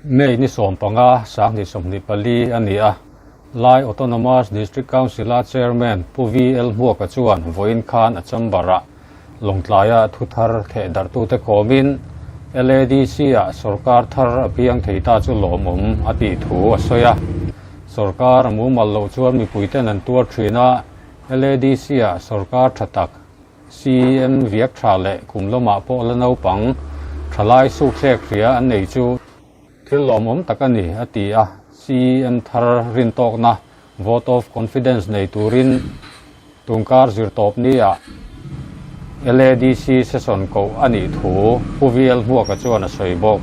May ni 15, 2024 a ni a, Lai Autonomous District Council-a Chairman Pu VL Hmuaka chuan vawiin khan a chamber-ah Lawngtlaia thu thar thehdarhtute kawmin LADC-ah sorkar thar a piang thei ta chu lawmawm a tih thu a sawi a. Sorkar a mumal loh chuan mipuiten an tuar thin a, LADC-ah sorkar tha tak CEM viak tha leh kum lamah pawh la naupang thalai sukthlek hria an nei chu thil lawmawm tak a ni, a ti a. CEM thar rintawkna vote of confidence nei turin tunkar zirtawp nia LADC session koh a nih thu Pu VL Hmuaka chuan a sawi bawk.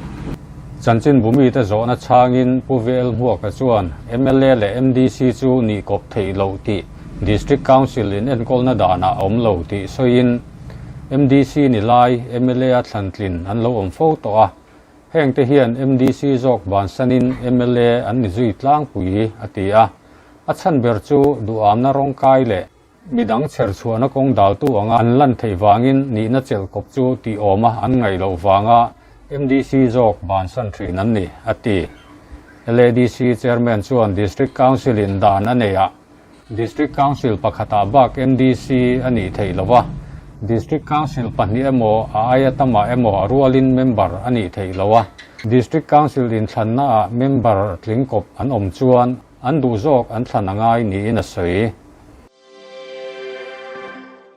Chanchin bumite zawhna chhangin Pu VL Hmuaka chuan mla leh MDC chu nih kawp theih loh tih District Council in enkawlna danah a awm lo tih sawiin MDC ni lai mla a thlantlin an lo awm fo tawh a, hengte hian MDC zawk bansanin mla an ni zui tlangpui a ti a. A chhan ber chu duhamna rawngkai leh midang chherchhuahna kawng daltu anga an lan theih vangin nihna chelh kawp chu tih awma an ngaih loh vanga MDC zawk bansan thin an ni, a ti. LADC Chairman chuan District Council in dan a nei a, District Council pakhatah bak MDC a nih theih lo a, District Council pahnih emaw a aia tamah emaw a rualin member a nih theih lo a, District Council inthlannaah member tling kawp an awm chuan an duh zawk an thlan a ngai niin a sawi.